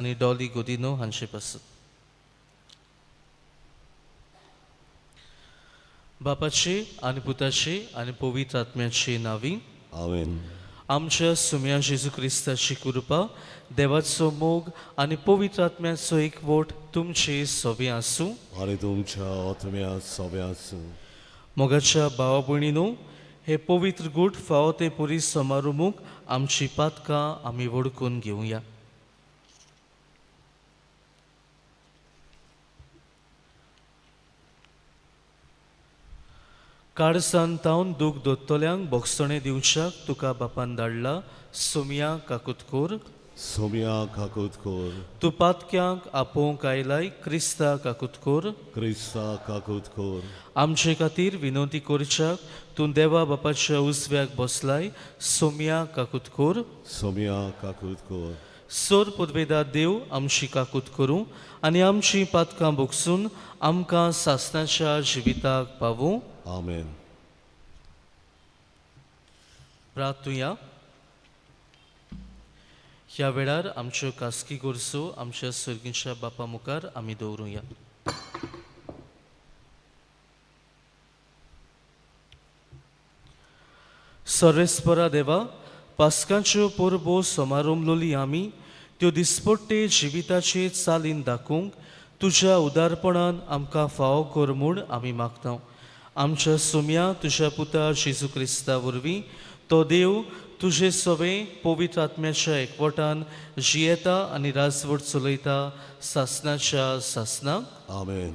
आनी डॉली गोदिनो हांचे पासत. बापाचे आनी पुताचे आनी पवित्र आत्म्याचे नांवी आमेन. आमच्या सुम्या जेजू क्रिस्ताची कृपा, देवाचो मोग आनी पवित्र आत्म्याचो एकवट तुमचे सोबे आसूं आनी तुमच्या आत्म्या सोबे आसूं. मोगाच्या भावा भयणीनो, हे पवित्र गूट फावो ते पुरी समारोमूक आमची पातकां आमी वडकून घेवया. काळसान तावन दूख दोत्तल्यांक बोगसणें दिवच्याक तुका बापान धाडला, सोमया काकुतकोर. सोम्या काकूत कोर. तूं पातक्यांक आपोवंक आयलाय, क्रिस्ता काकुतकोर. क्रिस्ता काकूत कोर. आमचे खातीर विनवती करच्याक तूं देवा बापाच्या उजव्याक बसलाय, सोमया काकुतकोर. सोम्या काकूत कोर. सोर पुदवेदा देव आमची काकूत करूं आनी आमची पातकां भोगसून आमकां सासणाच्या जिविताक पावूं. आमेन. प्रार्थुया. ह्या वेळार आमच्यो खासगी गरजो आमच्या सर्गीच्या बापा मुखार आमी दवरुया. सर्वेस्परा देवा, पास्कांच्यो परबो समारोमलोली आमी त्यो दिसपट्टे जिविताचे चालीन दाखोवंक तुज्या उदारपणान आमकां फावो कर म्हूण आमी मागता. आमच्या सुम्या तुज्या पुता जेजू क्रिस्ता वरवीं तो देव तुजे सवे पवित्र आत्म्याच्या एकवटान जियेता आनी राजवट चलयता सासनाच्या सासनाक. आमेन.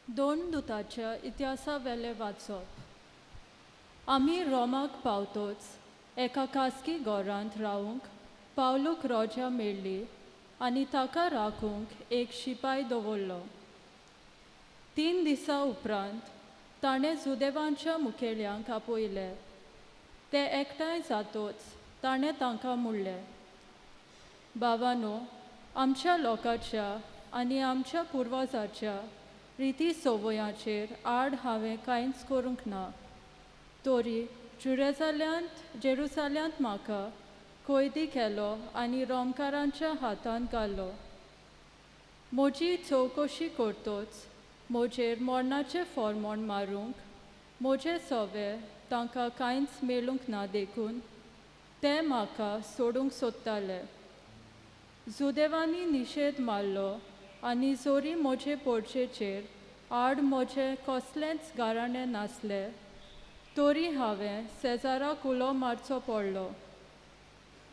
दोन दुताच्या इतिहासा वेलें वाचप. आमी रोमाक पावतोच एका खासगी घरांत रावूंक पावलूक रोजा मेळ्ळी आनी ताका राखूंक एक शिपाय दवरलो. 3 दिसां उपरांत ताणें जुदेवांच्या मुखेल्यांक आपयले. ते एकठांय जातोच ताणें तांकां म्हणलें, भावानो, आमच्या लोकांच्या आनी आमच्या पुर्वजाच्या रिती संवयांचेर आड हांवें कांयच करूंक ना, तरी जेरुजाल्यांत म्हाका कैदी केलो आनी रोमकारांच्या हातांत घालो. म्हजी चवकशी करतोच म्हजेर मरणाचें फॉर्मोण मारूंक म्हजे सवे तांकां कांयच मेळूंक ना, देखून ते म्हाका सोडूंक सोदताले. जुदेवांनी निशेध मारलो आनी जोरी म्हजे पोडचेचेर आड म्हजें कसलेंच गाराणें नासलें तरी हांवें सेजाराक उलो मारचो पडलो.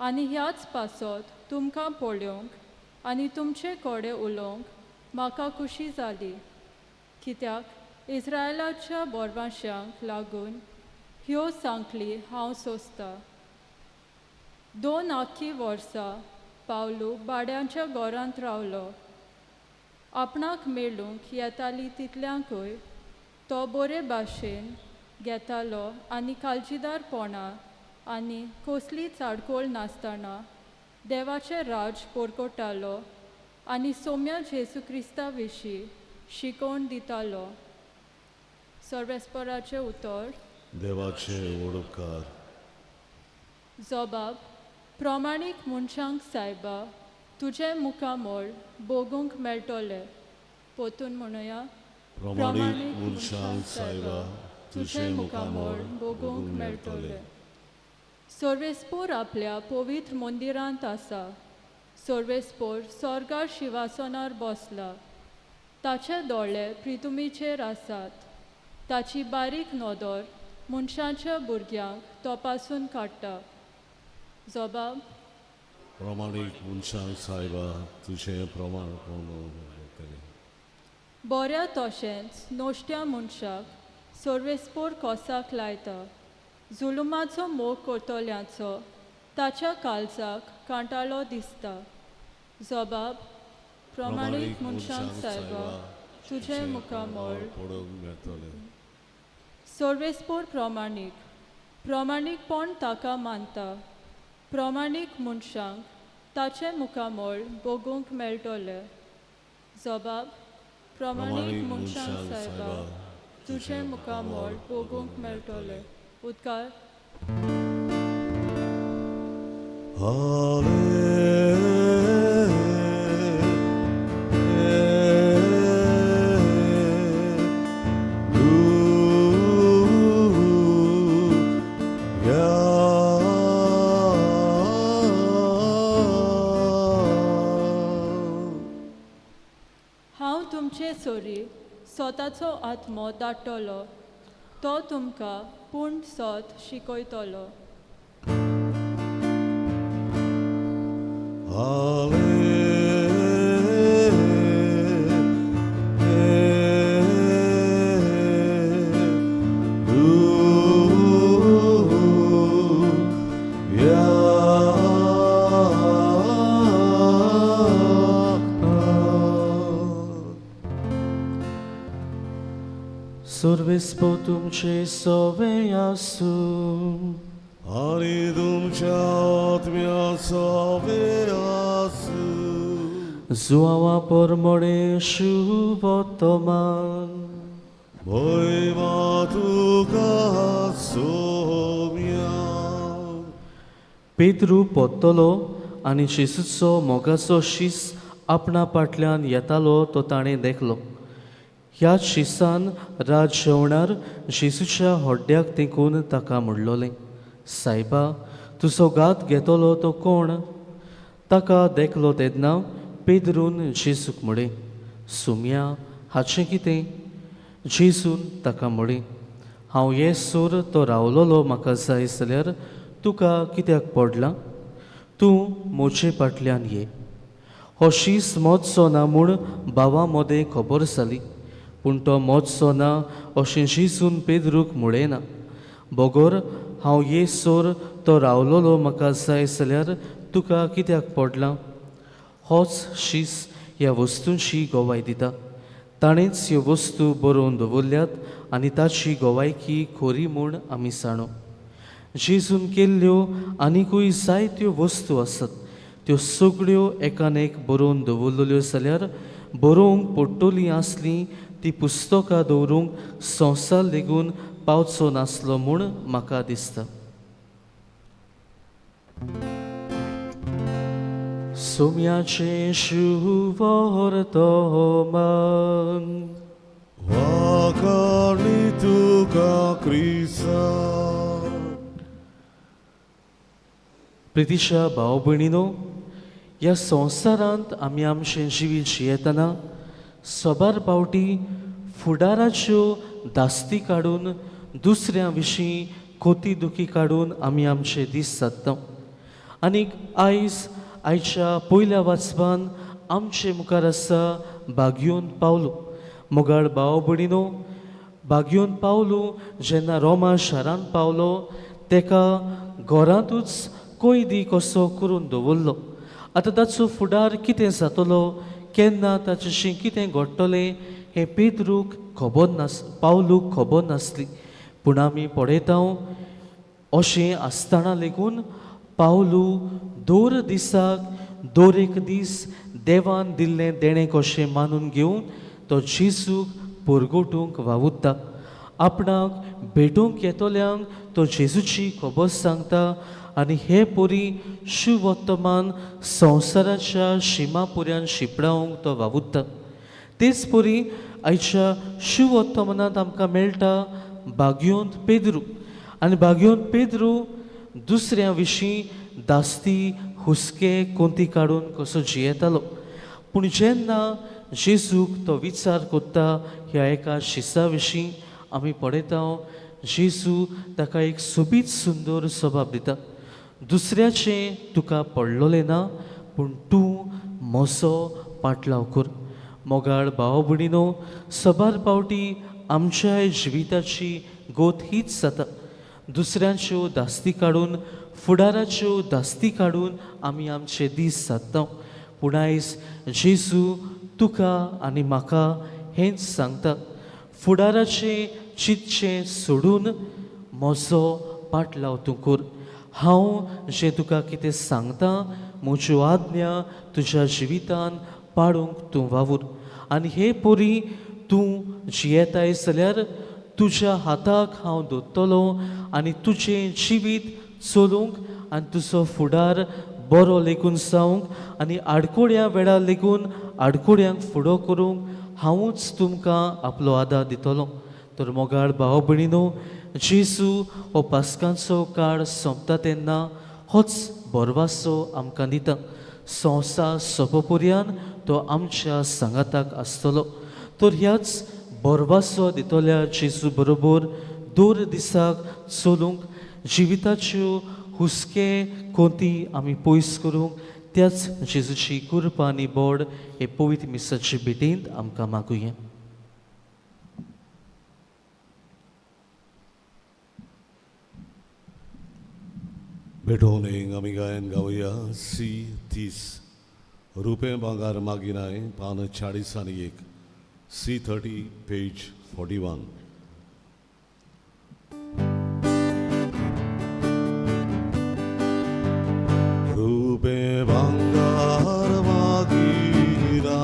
आनी ह्याच पासत तुमकां पळोवंक आनी तुमचे कडेन उलोवंक म्हाका खुशी जाली, कित्याक इस्रायलाच्या बोरवांशांक लागून ह्यो सांकली हांव सोंसतां. 2 आख्खी वर्सां पावलू भाड्यांच्या घरांत रावलो. आपणाक मेळूंक येताली तितल्यांकूय तो बरे भाशेन घेतालो आनी काळजीदारपणा आनी कसलीच आडखळ नासतना देवाचें राज परकोटालो आनी सोम्या जेजू क्रिस्ता विशीं शिकोवन दितालो. सर्वेस्पराचें उतर. देवाचे उपकार. जबाब प्रमाणीक मनशांक सायबा तुजें मुखामळ भोगूंक मेळटलें. पोतून म्हणुया, प्रमाणीक मनशांक सायबा तुजें मुखामळ भोगूंक मेळटलें. सर्वेस्पोर आपल्या पवित्र मंदिरांत आसा. सर्वेस्पोर स्वर्गार शिवासनार बसला. ताचे दोळे प्रितुमीचेर आसात. ताची बारीक नदर मनशाच्या भुरग्यांक तपासून काडटा. जबाब प्रमाणीक मनशांक सायबा तुजें प्रमाण. बऱ्या तशेंच नश्ट्या मनशाक सर्वेस्पोर कोसाक लायता. जुलुमाचो मोग करतल्यांचो ताच्या काळजाक कांटाळो दिसता. जबाब प्रमाणीक मनशांक सायबा तुजें मुखामळ पडूंक मेळटलें. सर्वेस्पोर प्रमाणीक प्रमाणीकपण ताका मानता. प्रमाणीक मनशांक ताचें मुखामळ भोगूंक मेळटलें. जबाब प्रमाणीक मनशांक सायबा तुजें मुखामळ भोगूंक मेळटलें. उदकार. हांव तुमचे सोरी स्वताचो आत्मो दाट्टलो, तो तुमकां पूण सत शिकयतलो. सर्वेस्पो तुमचे सोवे आसूं. आनी तुमच्या आत्म्या सोवे आसूं. जुआवा परमळे शुभतमान. भयमा तुका सोम्या. पेद्रू पोत्तलो आनी जेजूचो मोगाचो शीस आपणा फाटल्यान येतालो तो ताणें देखलो. ह्या शिसान रात जेवणार जेजूच्या हड्ड्याक तेंकून ताका म्हणलोलें, सायबा, तुजो घात घेतलो तो कोण? ताका देखलो तेन्ना पेद्रून जेजूक म्हळें, सुम्या, हाचें कितें? जेजून ताका म्हळें, हांव ये सोर तो रावलोलो म्हाका जाय जाल्यार तुका कित्याक पडलां? तूं म्हजे फाटल्यान ये. हो शीस मोदचो ना म्हूण भावा मदें खबर जाली, पूण तो मोदचो ना अशें जेजून पेद्रूक म्हळें ना. बगर हांव ये सोर तो रावलोलो म्हाका जाय जाल्यार तुका कित्याक पडलां? होच शीस ह्या वस्तूंची गवाय दिता. ताणेंच ह्यो वस्तू बरोवन दवरल्यात आनी ताची गवायकी खरी म्हूण आमी जाणू. जेजून केल्ल्यो आनिकूय जायत्यो वस्तू आसात, त्यो सगळ्यो एकान एक बरोवन दवरलेल्यो जाल्यार बरोवंक पडटलीं आसलीं ती पुस्तकां दवरूंक संवसार लेगून पावचो नासलो म्हूण म्हाका दिसता. सोम्याचें शुवर्तमान. वाखाणी तुका क्रिस्ता. प्रितीच्या भाव भयणीनो, ह्या संवसारांत आमी आमचें जिवीत जियेतना सबार पावटी फुडाराच्यो धास्ती काडून दुसऱ्यां विशीं खोती दुखी काडून आमी आमचे दीस सादता. आनीक आयज आयच्या पयल्या वाचपान आमचे मुखार आसा बागयोन पावलो. मोगाळ भाव भयणीनो, बागयोन पावलो जेन्ना रोमा शारांत पावलो तेका घरांतूच कैदी कसो करून दवरलो. आतां ताचो फुडार कितें जातलो, केन्ना ताचेशी कितें घडटलें हें पेद्रूक खबर नास, पावलूक खबर नासली. पूण आमी पळयता अशें आसतना लेगून पावलू दर दिसाक दर एक दीस देवान दिल्लें देणें कशें मानून घेवन तो जेजूक परगटूंक वावुरता. आपणाक भेटूंक येतल्यांक तो जेजूची खबर सांगता आनी हे परी शुवर्तमान संवसाराच्या शिमा पर्यंत शिंपडावंक तो वावुरता. तेच परी आयच्या शुवर्तमानांत आमकां मेळटा बागयोंत पेद्रू. आनी बागयोंत पेद्रू दुसऱ्या विशीं दास्ती हुस्के कोंती काडून कसो जियेतालो. पूण जेन्ना जेजूक तो विचार करता ह्या एका शिसा विशीं आमी पळयता जेजू ताका एक सोबीत सुंदर स्वभाव दिता. दुसऱ्याचें तुका पडलोलें ना, पूण तूं म्हजो पाटलाव कर. मोगाळ भाव भयणीनो, सबार पावटी आमच्याय जिविताची गोत हीच जाता. दुसऱ्यांच्यो धास्ती काडून फुडाराच्यो धास्ती काडून आमी आमचे दीस सादता. पूण आयज जेजू तुका आनी म्हाका हेंच सांगता, फुडाराचें चिंतचें सोडून म्हजो पाटलाव तूं कर. हांव जें तुका कितें सांगता म्हज्यो आज्ञा तुज्या जिवितान पाळूंक तूं वावूर. आनी हे पोरी तूं जियेताय जाल्यार तुज्या हाताक हांव दोत्तलो आनी तुजें जिवीत चलूंक आनी तुजो फुडार बरो लेगून जावंक आनी आडकोड्या वेळार लेगून आडकोड्यांक फुडो करूंक हांवूच तुमकां आपलो आदार दितलो. तर मोगाळ भाव भयणीनो, जेजू हो पास्कांचो काळ सोंपता तेन्ना होच भरवासो आमकां दिता. संवसार सोंपपर्यान तो आमच्या सांगाताक आसतलो. तर ह्याच भरवासो दितल्या जेजू बरोबर दर दिसाक चलूंक, जिविताच्यो हुस्के कोती आमी पयस करूंक त्याच जेजूची कृपा आनी बोड हे पवित्र मिसाचे भेटींत आमकां मागुया. भेटोवन आमी गायन गावया सी 30 रुपये भांगार मागिनाय पान 40 आनी 1 सी 30 पेज 41. रुपे भांगार मागिनाय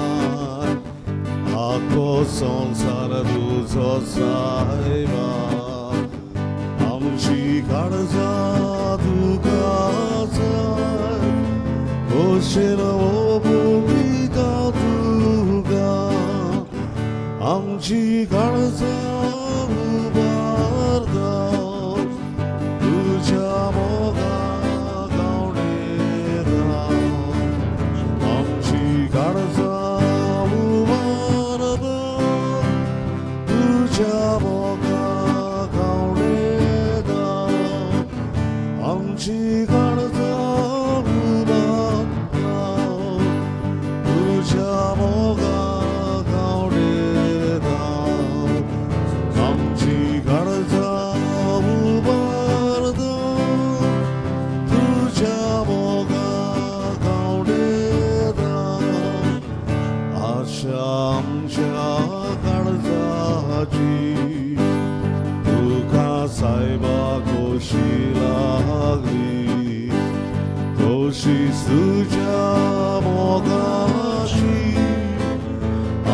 आखो संसार तुजो सायबा आमची काळजां तुका जाय खोशेन ओंपता तुका आमची काळजां उबारता तुज्या मोगा गावणेरा आमची काळजां उबारता तुज्या मोगा गावणेरा आमची काळजां उबारता तुज्या मोगा गावणेरा आमची काळजां उबारता तुज्या मोगा गावणेरा आशा आमच्या काळजाची तुका सायबा खोशी लागली खोशी तुज्या मोगाची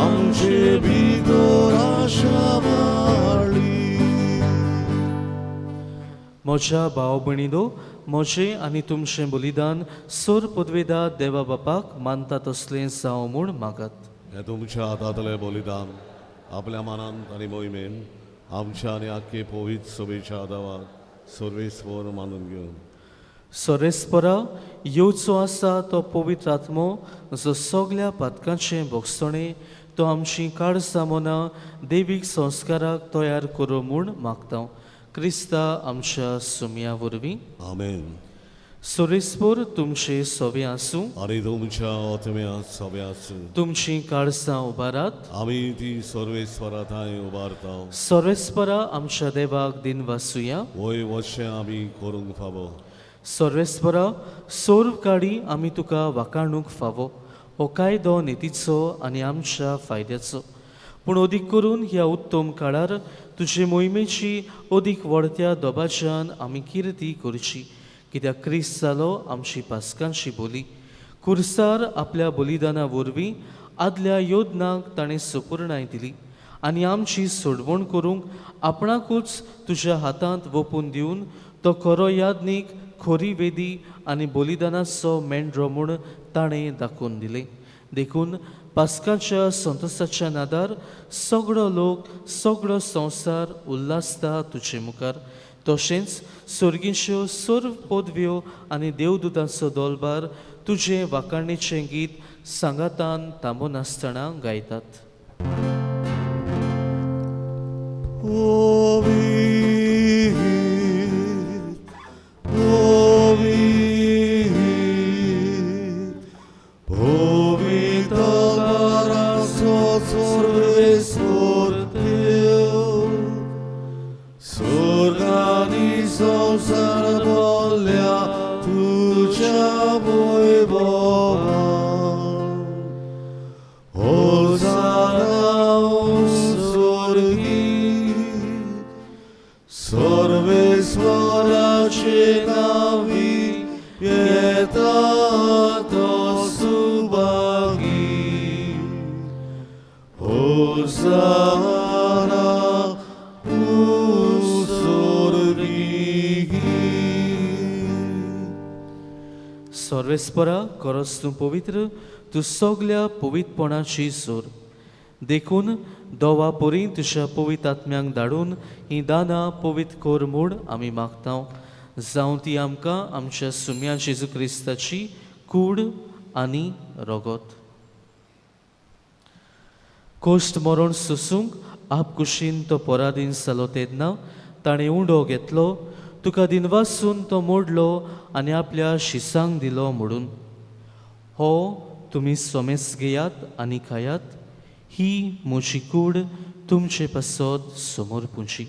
आमचे भितर आशा वाडली. म्हज्या भाव भयणीनो, म्हजें आनी तुमचें बलिदान सोर पदवेदा देवा बापाक मानता तसलें जावं म्हूण मागात. हें तुमच्या हातांतलें बलिदान आपल्या मनान आनी मोहिमेन आमच्या आनी आख्खे पवित्र सभेच्या आदावाक सर्वेस्वर मानून घेवन सोरेस्परा येवचो आसा तो पवित्र आत्मो जो सगल्या पातकांचें भोगसणें तो आमची काळजां मनां देवीक संस्काराक तयार करूं म्हूण मागता. क्रिस्ता आमच्या सुमया वरवीं. आमेन. सोरेस्पोर तुमचे सोवे आसूं आनी तुमच्या आत्म्या सोबे आसूं. तुमची काळजां उबारात. आमी ती सर्वेस्वरा थंय उबारता. सोरेस्परा आमच्या देवाक दिन वासुया. वय वशें आमी करूंक फावो. सोरेस्परा सोर्व काडी आमी तुका वाखाणूंक फावो. हो कायदो नितीचो आनी आमच्या फायद्याचो, पूण अदीक करून ह्या उत्तम काळार तुजे मोहिमेची अदीक व्हडत्या दबाज्यान आमी किर्ती करची. कित्याक क्रिस्त जालो आमची पास्कांची बोली. कुर्सार आपल्या बलिदाना वरवीं आदल्या योदनाक ताणें सुपुर्णाय दिली आनी आमची सोडवण करूंक आपणाकूच तुज्या हातांत वोपून दिवन तो खरो यादनीक, खोरी वेदी आनी बलिदानाचो मेंढरो म्हूण ताणें दाखोवन दिलें. देखून पास्काच्या संतोसाच्या नादार सगळो लोक, सगळो संवसार उल्हासता तुजे मुखार. तशेंच सर्गींच्यो सर्व पदव्यो आनी देवदूतांचो दोलबार तुजें वाखाणीचें गीत सांगातान थांबनासतना गायतात. सर्वेस्परा खरोच तूं पवित्र, तूं सगल्या पवित्रपणाची सोर. देखून दोवा परी तुज्या पवित्र आत्म्यांक धाडून हीं दानां पवित्र कर म्हूण आमी मागता, जावं ती आमकां आमच्या सुम्या जेजू क्रिस्ताची कूड आनी रगत. कोश्ट मरण सोसूंक आपकुशीन तो पराधीन जालो तेन्ना ताणें उंडो घेतलो, तुका दिनवासून तो मोडलो आनी आपल्या शिसांक दिलो म्हणून, हो तुमी सोमेस घेयात आनी खायात, ही म्हजी कूड तुमचे पासत समोर पुंची.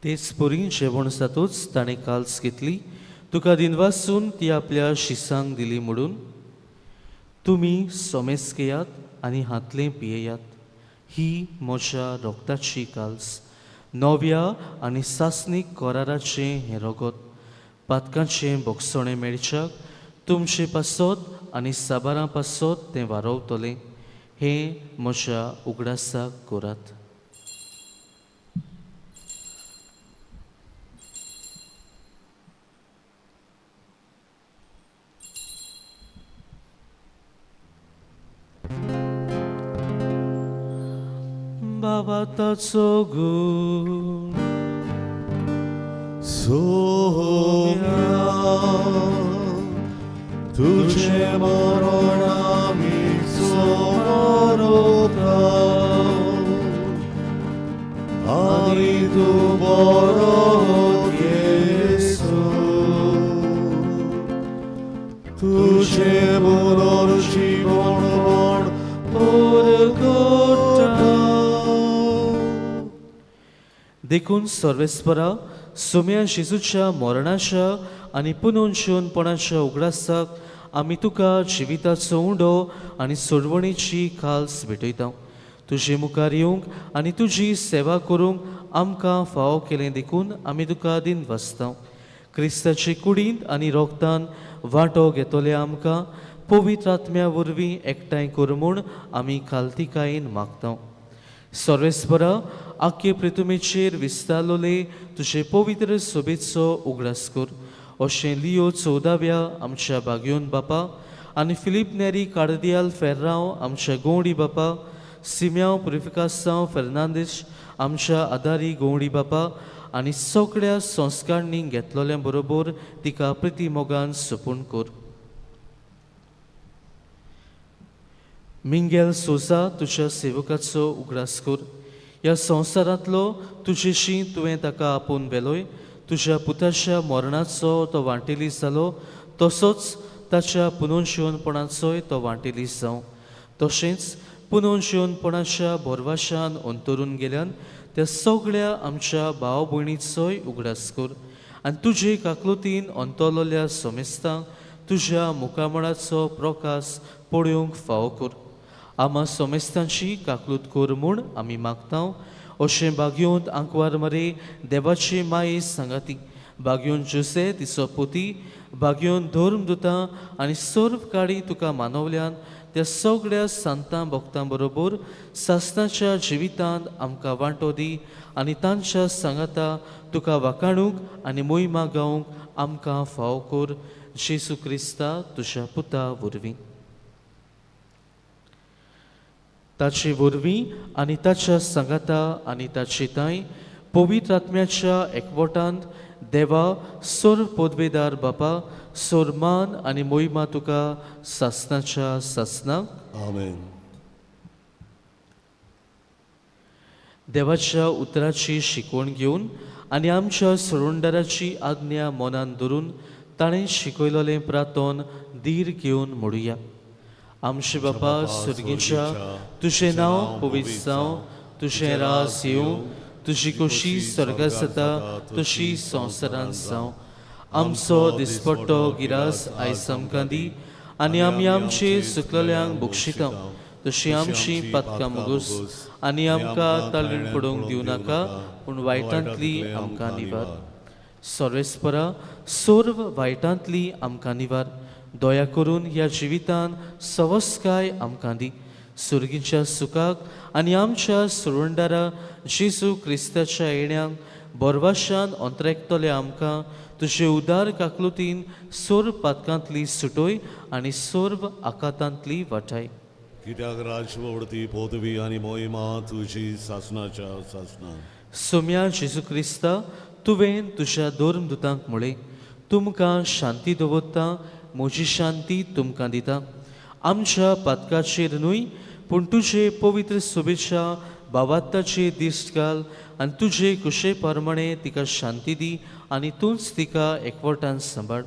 तेच परी जेवण जातूच ताणें काल्स घेतली, तुका दिनवासून ती आपल्या शिसांक दिली म्हणून, तुमी सोमेस घेयात आनी हातलें पियेयात, ही म्हज्या रोगताची काल्स, नव्या आनी सासणीक कराराचें हें रगत, पातकांचें भोगसणें मेळच्याक तुमचे पासत आनी साबारां पासत तें वारवतलें, हें म्हज्या उगडासाक करात. बाबा ताचो गूण सोम्या तुझे मरण आमी सोमरोता आनी तूं बरो येसू तुझे पुनर्जीवनपण परगटा. देखून सर्वेस्परा सोम्या जेजूच्या मरणाच्या आनी पुनर्जीवनपणाच्या उगडासाक आमी तुका जिविताचो उंडो आनी सोडवणीची खाल्स भेटयता. तुजे मुखार येवंक आनी तुजी सेवा करूंक आमकां फावो केलें देखून आमी तुका दिनवासता. क्रिस्ताचे कुडींत आनी रोगतान वांटो घेतले आमकां पवित्र आत्म्या वरवीं एकठांय कर म्हूण आमी खालतिकायेन मागता. सर्वेस्परा आख्खे प्रितुमेचेर विस्तारलोले तुजे पवित्र सोबेचो उगडास कर, अशें लियो 14व्या आमच्या बागयोन बापा आनी फिलीप नेरी कार्दियाल फेर्रांव आमच्या गोवडी बापा, सिम्यांव पुरिफिकासांव फेर्नांदीश आमच्या आदारी गोवडी बापा आनी सगळ्या संस्कारांनी घेतलोल्या बरोबर तिका प्रिती मोगान सोपूण कर. मिंगेल सोजा तुज्या सेवकाचो उगडास कर. ह्या संवसारांतलो तुजेशी तुवें ताका आपोवन व्हेलोय, तुज्या पुताच्या मरणाचो तो वांटेली जालो, तसोच ताच्या पुनर्जीवनपणाचोय तो वांटेली जावं. तशेंच पुनर्जीवनपणाच्या भरवाशान अंतरून गेल्यान त्या सगळ्या आमच्या भाव भयणीचोय उगडास कर आनी तुजे काकलुतीन अंतरलोल्या सोमेस्तांक तुज्या मुखामळाचो प्रकाश पळोवंक फावो कर. आमा सोमेस्तांची काकलूत कर म्हूण आमी मागता. अशें बागयोंत आंकवार मरे देवाची माये सांगाती बागयोन जुसे तिचो पोती बागयोन धर्मदुतां आनी सर्व काडी तुका मानवल्यान त्या सगळ्या सांतां भक्तां बरोबर सासणाच्या जिवितांत आमकां वांटो दी आनी तांच्या सांगाता तुका वाखाणूंक आनी मोहिमा गावंक आमकां फावो कर. जेजू क्रिस्ता तुज्या पुता वरवीं, ताचे वरवीं आनी ताच्या सांगाता आनी ताचे तांय पवित्र आत्म्याच्या एकवटांत देवा सर्व पदवेदार बापा सोरमान आनी मोहिमा तुका सासणाच्या सासणाक. आमेन. देवाच्या उतराची शिकवण घेवन आनी आमच्या सोडणदाराची आज्ञा मनान धरून ताणें शिकयलोलें प्रातोन धीर घेवन म्हणुया. आमचे बापा सुर्गीच्या, तुजें नांव पवित्र जावं, तुजें रास येवं, तुजी खोशी स्वर्गात जाता तशी संवसारांत जावं. आमचो दिसपट्टो गिरास आयज आमकां दी आनी आमी आमचे सुकलेल्यांक बक्षिता तशी आमची पातकां मुगूस आनी आमकां तालीण पडोवंक दिवं नाका, पूण वायटांतली आमकां निवार. सर्वेस्परा सर्व वायटांतली आमकां निवार. दया करून ह्या जिवितान सवस्काय आमकां दी. सुर्गीच्या सुखाक आनी आमच्या सुरुंडारा जेजू क्रिस्ताच्या येण्याक बोरवाशान अंतरेकतले आमकां तुजे उदार काकलुतीन सोर पातकांतली सुटोय आनी सोर्व आकातांतली वाटाय. कित्याक राजवडती पदवी आनी मोहिमा तुजी सासनाच्या सासना. सोम्या जेजू क्रिस्ता, तुवें तुज्या धर्मदुतांक म्हळें, तुमकां शांती दवरता, म्हजी शांती तुमकां दिता. आमच्या पातकाचेर न्हय पूण तुजे पवित्र सोबेच्या भावात्ताचेर दिश्ट घाल आनी तुजे कुशे प्रमाणे तिका शांती दी आनी तूंच तिका एकवटान सांबाळ.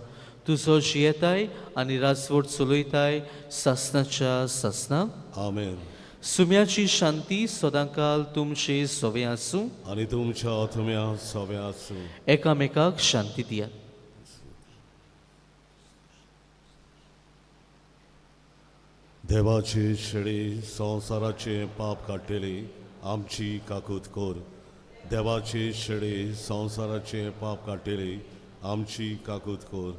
तुजो जियेताय आनी राजवट चलयताय सासनाच्या सासना. आमेन. सुम्याची शांती सदांकाल तुमचे सोवे आसूं आनी तुमच्या आत्म्या सवे आसूं. एकामेकाक शांती दियात. देवाचे शेळी संवसाराचे पाप काडटली आमची काकूत कर. देवाचे शेळी संवसाराचे पाप काडटली आमची काकूत कर.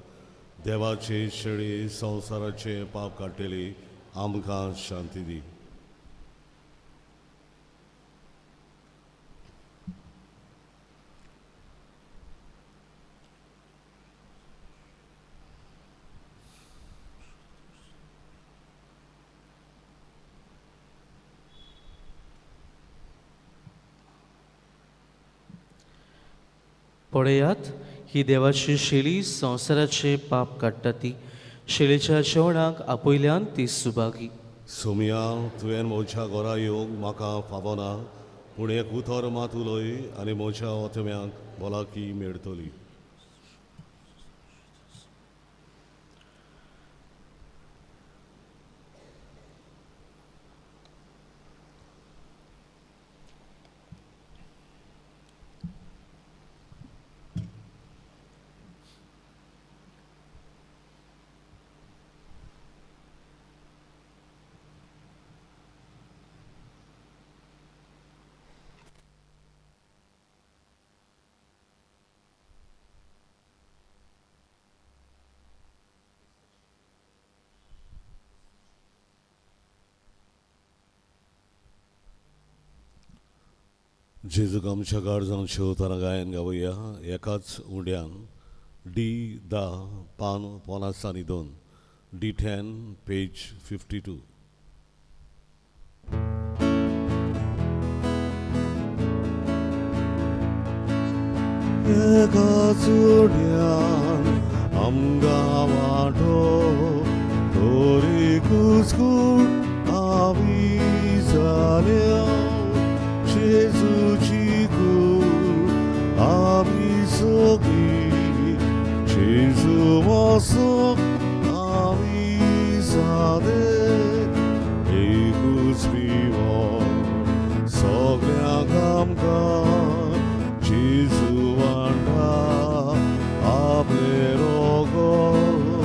देवाचे शेळी संवसाराचे पाप काडटली आमकां शांती दी. पळयात, ही देवाची शेळी संवसाराचे पाप काडटा ती शेळीच्या जेवणाक आपयल्यान ती सुभागी. सोम्या, तुवें म्हज्या घरा येवंक म्हाका फावना, पूण एक उतर मात उलय आनी म्हज्या आत्म्याक भलायकी मेळटली. जेजूक आमच्या काळजान शेवताना गायन गावया एकाच उंड्यान डी 10 पान 52, डी 10 पेज 52. एकाच उंड्यान आमकां वांटो तरी कुसकूट आमी जाल्या जेजूची कूड आमी सगळीं जेजू वसोक आमी सादे एकूच पिवो सगळ्यांक आमकां जेजू वांटा आपले रोगत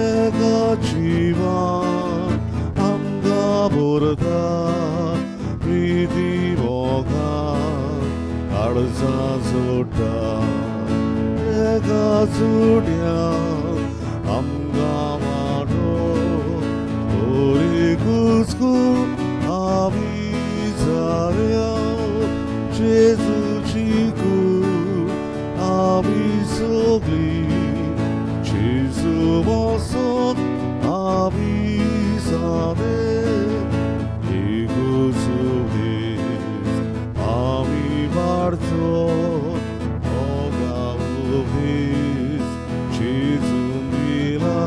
एका जिवान आमकां भरता प्रिती मोगान काळजां जोडटा एका चुड्यान आमकां वांटो तरी कुसकूट आमी जाल्या जेजूची कूड आमी सगळीं जेजू वसोक आमी सादे एकूच उपदेश आमी वाडचो मोगा उपदेश जेजून दिला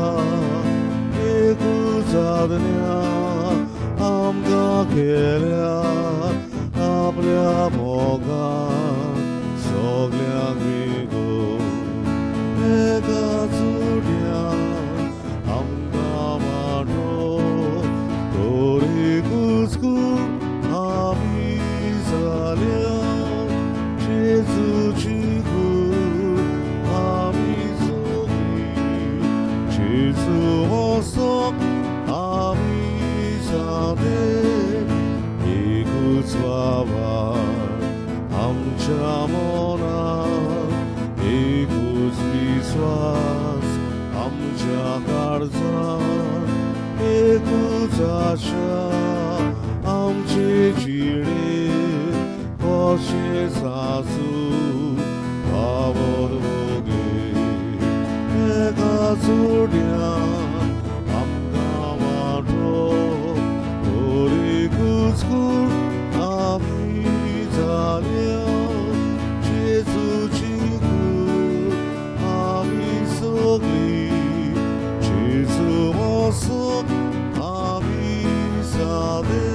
एकूच आज्ञा आमकां केल्या आपल्या मोगान सगल्यांक वेगो एका चुड्यान आमकां वांटो तरी कुसकूट आमी जाल्या जेजूची कूड आमी सगळीं जेजू वसोक आमी सादे एकूच वावर आमच्या मनात एकूच विस्वास आमच्या काळजात एकूच आशा आमचे जिणे कशें सासू पावर मोगे एका चुड्यान आमकां वांटो तरीकूच कूड आमी जाल्या जेजूची कूड आमी सगळीं जेजू मोसो आमी जाले.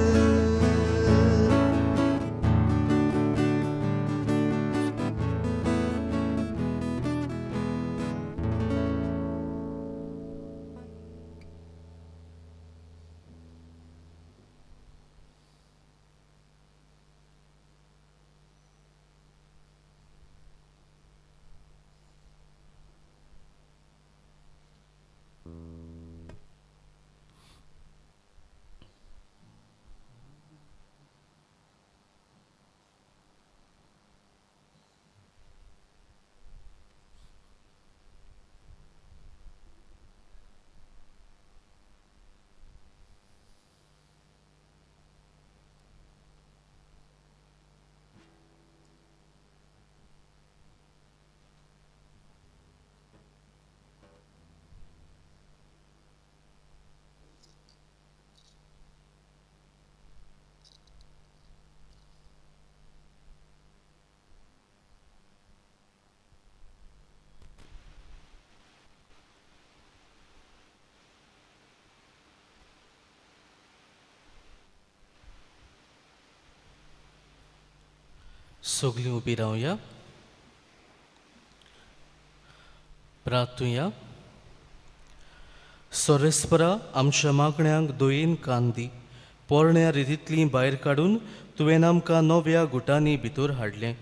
सगलीं उबी रावया, प्रार्थुया. सोरेस्परा आमच्या मागण्यांक दोयेन कान दी. पोरण्या रितींतलीं भायर काडून तुवें आमकां नव्या गुटांनी भितर हाडलें.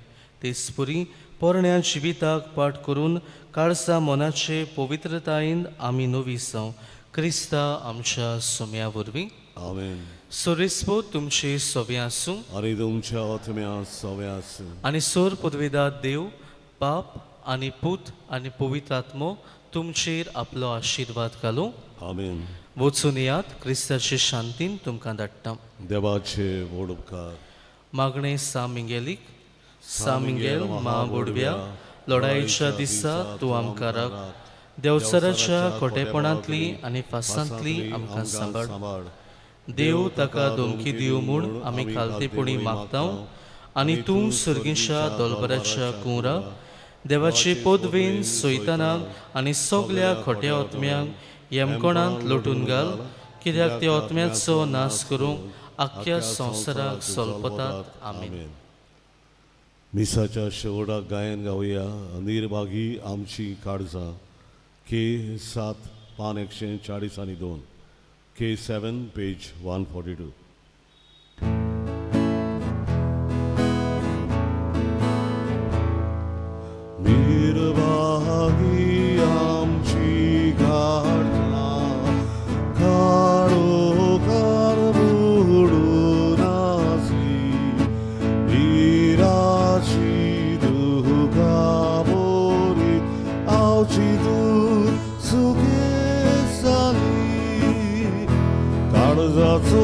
तेचपरी पोरण्या जिविताक पाठ करून काळसा मनाचे पवित्रतायेन आमी नवी जावं, क्रिस्ता आमच्या सोम्या वरवीं. आमेन. सोरेस्पो तुमचे सोवे आसूं आनी तुमच्या आत्म्या सवे आसूं. आनी सोर पदवेदार देव बाप आनी पूत आनी पवित्र आत्मो तुमचेर आपलो आशिर्वाद घालूं. आमेन. वचून येयात, क्रिस्ताचे शांतीन तुमकां धाडटा. देवाचे व्हड उपकार. मागणें सा मिंगेलीक. सा मिंगेल मा बोडव्या, लढायेच्या दिसा तूं आमकां राख. देवचाराच्या खोटेपणांतली आनी फासांतली आमकां सांबाळ. देव ताका धमकी दिवं म्हूण आमी खालतेपणी मागता आनी तूं सर्गीच्या दोलबराच्या कुंवरा देवाचे पदवेन सोयतानाक आनी सगल्या खोट्या ओतम्यांक येमकोणांत लोटून घाल, कित्याक त्या ओतम्याचो नाश करूंक आख्ख्या संवसाराक सोलपतात. आमेन. मिसाच्या शेवटाक गायन गावया निर्भागी आमची काळजां, के 7 पान 142, के 7 पेज 142. निर्भागी आमची काळजां, काळोखार बुडून आसली, निराशी दुखां भरीत आवची तूं सुखे जाली. काळजाचो